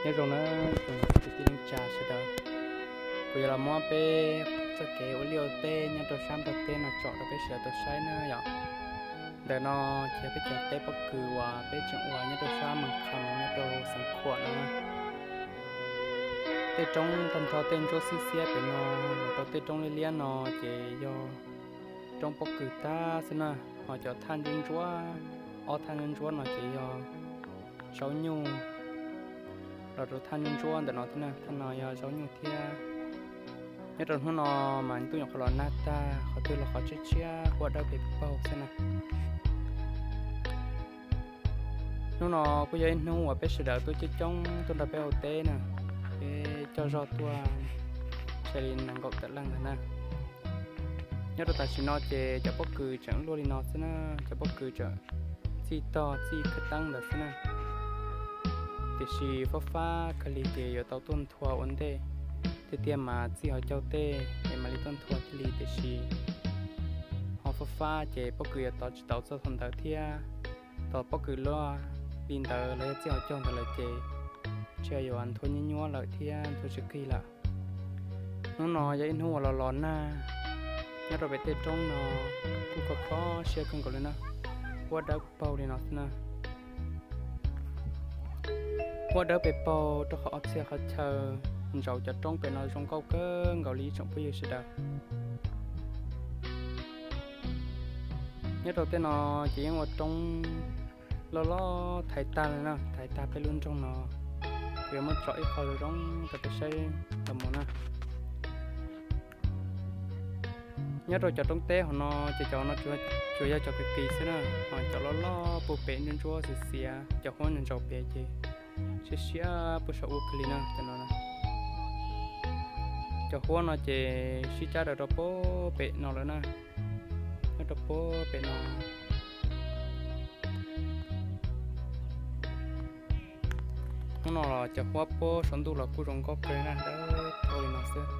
Nyob zoo na, kwv tij neej tsa sawv daws, kuv yuav los muab peb txoj kev ua liaj ua teb nyob rau sab Nplog teb no tsom rau peb sawv daws tau saib na yom. Ntawm no ces yog peb cov teb pob kws uas peb tseem ua nyob rau sab Moos Kham nyob rau Xeev Khuam no na. Tej roob tag nrho tej ntsuab xiab xiab pem no los rau tej roob liab liab no ces yog roob pob kws tag xwb na. Ho cov thaj ntsuab ntsuab, ob thaj ntsuab ntsuab no ces yog zaub nyuj. Los rau thaj ntsuab ntsuab ntawm no thiab na, thaj no yog zaub nyuj thiab. Nyob rau hnub no mas ntuj nyuam qhuav los nag tag, qhov twg los qhov tshiab tshiab huab dawb pes paug xwb na. Hnub no kuj yog ib hnub uas peb sawv daws tuaj coob coob tuaj nrog peb ua teb na, peb coj zog tuaj ntshe li nees nkaum tawm leej ntawd na. Nyob rau tam sim no ces cov pob kws tseem luaj li no xwb na, cov pob kws tseem txij tog txij khawv teeb ntawd xwb na. Tiam sis fab fab kawg li ces yuav tau tuaj nthua ua ntej, tiag tiag mas txij hauv caug tej es mam li tuaj nthua thiaj li, tiam sis ho fab fab ces pob kws yuav tov tsis tau txog thaum ntawd thiab. Tos pob kws luaj li ntawd los yog txij hauv caug ntawd lawm ces ntshe yuav nthua nyuaj nyuaj lawm thiab nthua tsis kig lawm. Hnub no yog ib hnub uas los los nag, nyob rau pem tej roob no kuj kho kho siab kawg nkaus li na, huab dawb paug li no xwb na. Huab dawb pes paug rau qhov ob txhia qhov chaw ntsaum cov roob pem no zoo nkauj kawg nkaus li ib tsoom phooj ywg sawv daws. Nyob rau tej no ces yeej ua roob loj loj thaiv tag li na, thaiv tag peb lub nroog no. Kuv yuav muab tsom ib qho zoo zoo rau peb saib los mus na. Nyob rau cov roob teb hauv no ces cov no tsuas yog cov kis kis xwb na, ho cov loj loj puag pem ntsuab ntsuab xiav xiav, cov huab ntsaum pem ces siab siab puag saum ub kawg li na. Cov no, cov huab no ces sib cab daws rau puag pem no lawm na, nyob rau puag pem no. Hnub no los cov huab puag saum ntuj los kuj zoo nkauj kawg na, dawb paug li no xwb.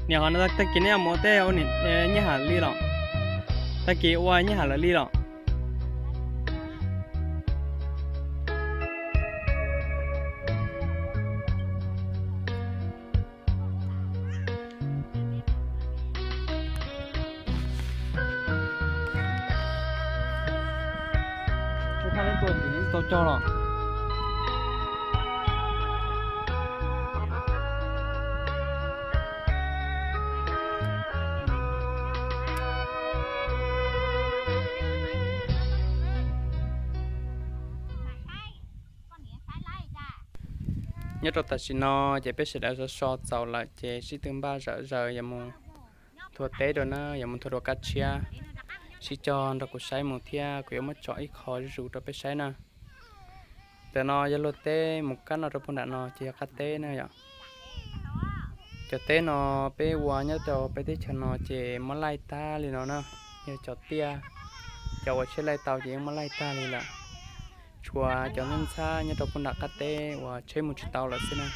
Niam, ho tag kis neb mus ua teb ua nyiaj ham li los? Tag kis ua nyiaj ham lawm li los? Ua phaj neb tua tim neb tsis tau cog los? Nyob rau tam sim no ces peb sawv daws so so txaus lawm ces sib tw npaj zawm zaws yuav mus nthua teb dua na, yuav mus nthua dua kab tshiab. Sib cog nrog kuv saib mus thiab kuv yuav muab tsom ib qho zuj zus rau peb saib na. Ntawm no yog luag teb, mus kab no rau puag nram no ces yog qab teb na yom. Cov teb no peb ua nyob rau peb teb chaws no ces muab laij tag li no na, yog cov tiaj, cov uas tsheb laij tau ces yeej muab laij tag li lawm. Tshuav cov ntxhab ntxhab nyob rau puag nram qab teb uas tsheb mus tsis tau lawm xwb na.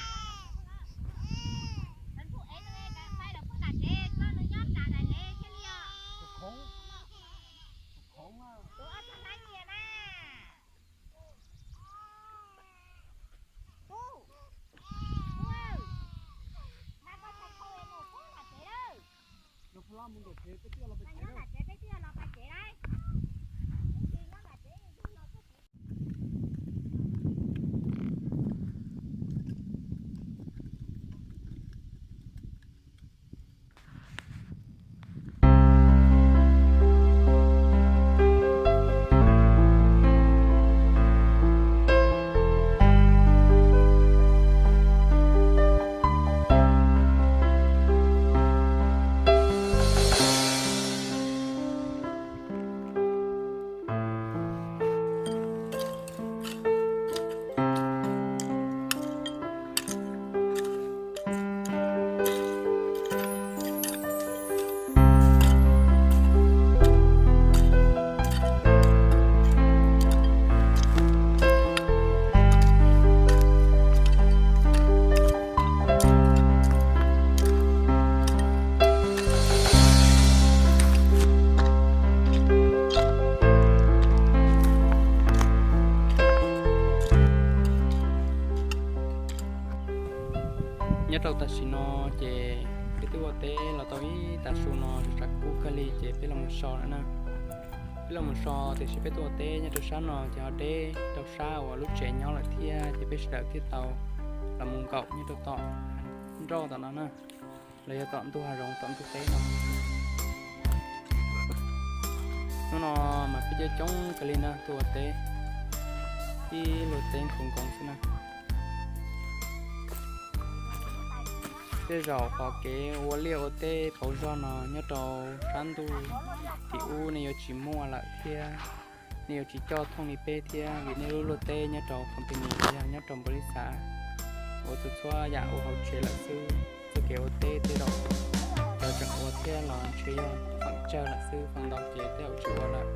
Nyob rau tam sim no ces peb twb ua teb los tau ib tag su no, tshav kub kawg li ces peb los mus so lawm na. Peb los mus so tiam sis peb tuaj ua teb nyob rau sab no ces ho deb rau sab uas lub tsev nyob lawm thiab, ces peb sawv daws thiaj tau los mus nkaum nyob rau tom nroj tom no na, los yog tom ntug hav zoov tom ntug teb no. Hnub no mas peb coob coob kawg li na, tuaj ua teb ib luag teb nkoos nkoos xwb na. Tej zaum qhov kev ua liaj ua teb pauv zog no nyob rau sab ntuj tim ub nej yuav tsis muaj lawm thiab, nej yuav tsis coj thooj li peb thiab, vim nej lub luaj teb nyob rau company los yog nyob rau npaum li xav ua txhua txhua yam ua hauv tsev lawm xwb. Txoj kev ua teb tej zaum cov tseem ua thiab los ntshe yog feem tsawg lawm xwb, feem ntau ces tej zaum tsis ua lawm.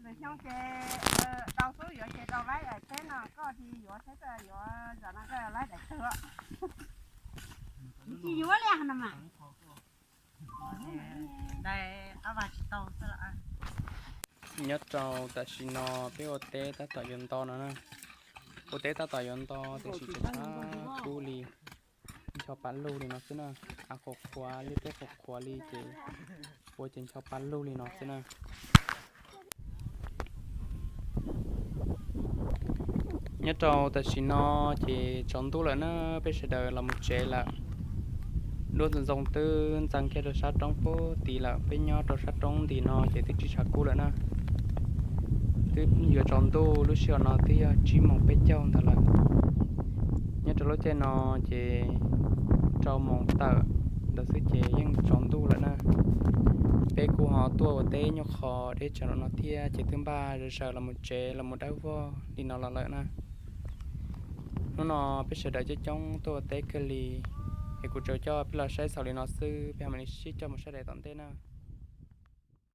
Lwm xyoo ces tau xub yuav ces rau laib daim teb no, koj thiaj yuav saib koj yuav zam no koj laib daim teb. Tsis yuav li no mas. Nyob rau tam sim no peb ua teb tab tom yuav nto no na. Ua teb tab tom yuav nto tiam sis tshav kub li, ncho pa lug li no xwb na. Av qhuav qhuav, liaj teb qhuav qhuav li ces ua ces ncho pa lug li no xwb na. Nyob rau tam sim no ces tsaus ntuj lawm na, peb sawv daws los mus tsev lawm. Duab ntxoov ntxoo twb ntxeev kiag rau sab roob pub tid lawm, peb nyob rau sab roob nti no ces twb tsis tshav kub lawm na. Twb yuav tsaus ntuj, lub sij hawm no twb yog tsib moos peb caug ntawd lawm. Nyob rau lub caij no ces rau moos tawm ntawd xwb ces yeej tsaus ntuj lawm na. Peb kuj ho tuaj ua teb nyuag qho deb tsawv no thiab ces twb npaj sawv sawv los mus tsev los mus dawb vog li no los lawm na. Hnub no peb sawv daws coob coob tuaj ua teb kawg li, es kuv tsuas coj peb los saib xaus li no xwb, peb ho mam li sib coj mus saib daim tom ntej na.